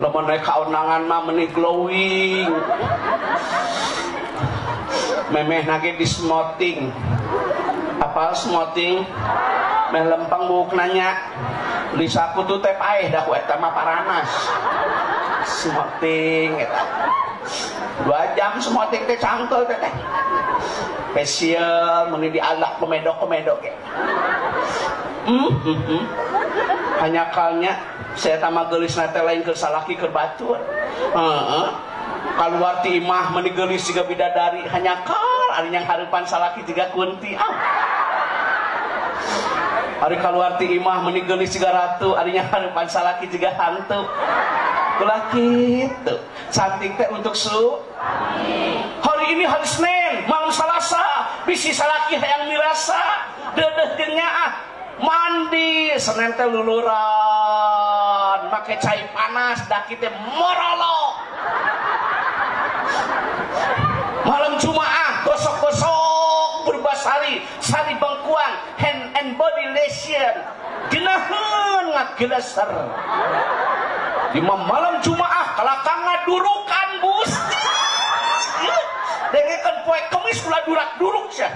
Lamun naik kaonangan mah meni glowing. Memeh nage di smoting. Apal smoting? Meh lempeng buuk nanya. Lisaku tuh teh paeh dah ku eta mah paranas. Smoting eta. 2 jam smoting teh cangkel teh. Facial meni dialak komedok-komedok ge. Hanya kalnya saya tambah geulis na teh lain keur salaki keur batur. Heeh. Kaluar ti imah meni geulis siga bidadari, hanya kal ari yang hareupan salaki jiga kunti. Ah. Ari kaluar ti imah meni geulis siga ratu, ari yang hareupan salaki jiga hantu. Ulah kitu. Cantik teh untuk su. Hari ini hari Senin, malam Selasa, bisi salaki hayang mirasa, deudeuh jeung nyaah. Mandi Senin teh luluran, make cai panas, daki teh morolo. Malam Jumaah gosok-gosok berbasari, sari bengkuang, hand and body lotion, geunaheun ngageleser. Di malam Jumaah kalakanga durukan Gusti. Dengekeun poe Kemis ulah durak-duruk sia.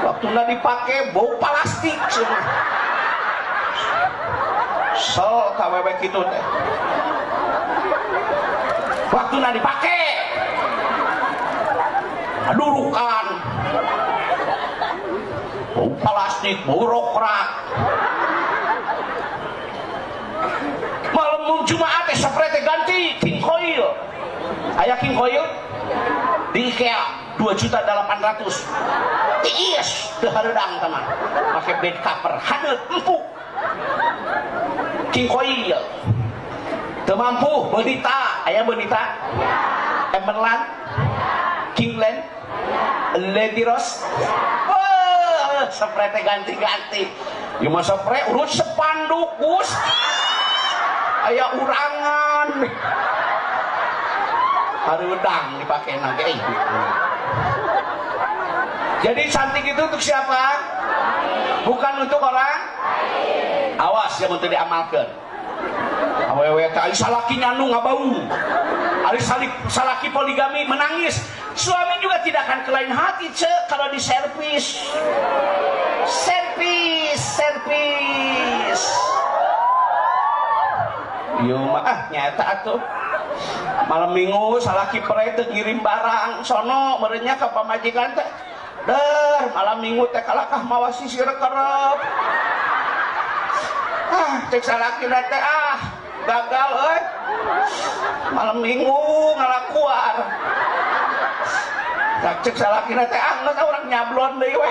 Waktuna dipake bau plastik semua. Sol ka wewe kitu teh. Waktuna dipake durukan. Bau plastik, bau rokrak. Malam Jumat teh spray teh ganti King Koil. Aya King Koil di IKEA 2.800.000. Tiis teu hareudang tah mah. Make bed cover haneut empuk. King Koil. Teu mampu bonita, aya bonita? Emerland? Kingland? Lady Rose? Wah, spray teh ganti-ganti. Ieu mah spray urut sepanduk Gusti. Aya urangan. Hareudang dipake na ge. Jadi cantik itu untuk siapa? Bukan untuk orang. Awas yang untuk diamalkan. Awewe teh ari salaki nyanu ngabau. Ari salaki poligami menangis. Suami juga tidak akan kelain hati cek kalau diservis. Servis, servis. Yo mah ah nyata atuh. Malam Minggu salaki pere teu ngirim barang sono merenya ka pamajikan teh. Der malam Minggu teh kalakah mawa sisir kerep. Ah cek salaki teh ah gagal euy. Malam Minggu ngalakuan. Cek salaki teh ah geus urang nyablon deui we.